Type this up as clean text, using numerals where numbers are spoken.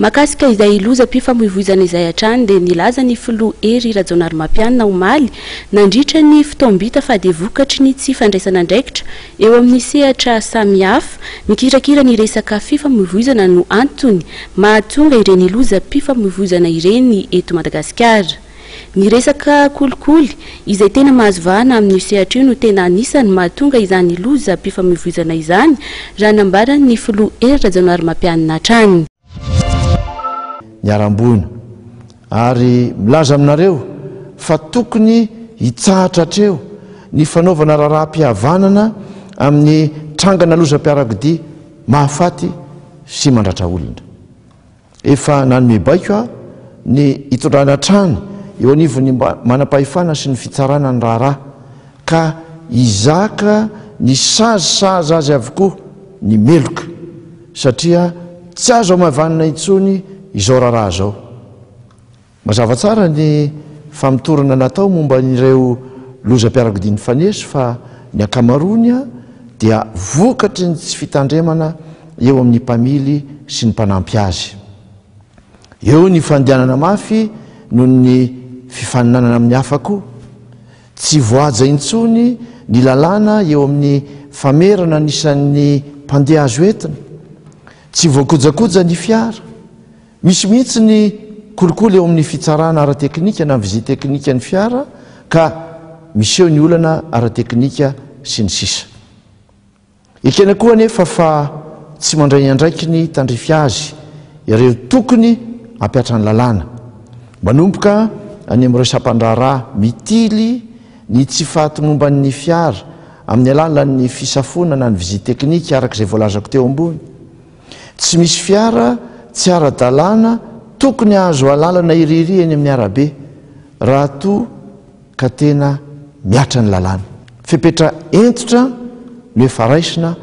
Mahakasika izay lozam-pifamoivoizana izay hatrany dia nilaza ny filoha Hery Rajaonarimampianina omaly nandritra ny fotoam-bita fa dia vokatry ny tsy fandraisana andraikitra eo amin'ny sehatra samihafa mikirakira ny resaka fifamoivoizana no antony mahatonga ireny lozam-pifamoivoizana ireny eto Madagasikara. Ny resaka kolikoly, izay tena mahazo vahana amin'io sehatra io no tena anisan'ny mahatonga izany lozam-pifamoivoizana izany, raha nambaran'ny filoha Hery Rajaonarimampianina hatrany. Niharam-boina. Ary milaza aminareo fa tokony hitsahatra hatreo ny fanaovana raharaham-pihavanana amin'ny trangana lozam-piarakodia mahafaty sy mandratra olona. Efa nanome baiko aho ny hitondrana hatrany eo anivon'ny manam-pahefana sy ny fitsarana ny raharaha ka hizaka ny sazy sahaza azy avokoa ny meloka satria tsy azo hamaivanina intsony izao raharaha izao. Mazava tsara ny famotorana natao momba ireo lozam-piarakodia nifanesy fa ny ankamaroany dia vokatry ny tsy fitandremana eo amin'ny mpamily sy ny mpanampy azy. Eo ny fandehanana mafy noho ny fifaninanana amin'ny hafa koa. Tsy voahaja intsony ny lalàna eo amin'ny famerana ny isan'ny mpandeha azo entina. Tsy voakojakoja ny fiara. Misy mihitsy ny kolikoly eo amin'ny fitsarana ara-teknika na visite teknika ny fiara ka miseho ny olana ara-teknika sy ny sisa. Ekena koa anefa fa tsy mandray ny andraikiny tandrify azy ireo tokony hampihatra ny lalàna. Manomboka any amin'ireo sampan-draharaha mitily ny tsy fahatomomban'ny fiara amin'ny alalan'ny fisafoana na ny visite teknika araka izay voalazako teo ambony. Tsy misy fiara tsy ara-dalàna tokony hahazo alalana hirihiry eny amin'ny arabe raha toa ka tena mihatra ny lalàna. Fepetra hentitra no efa raisina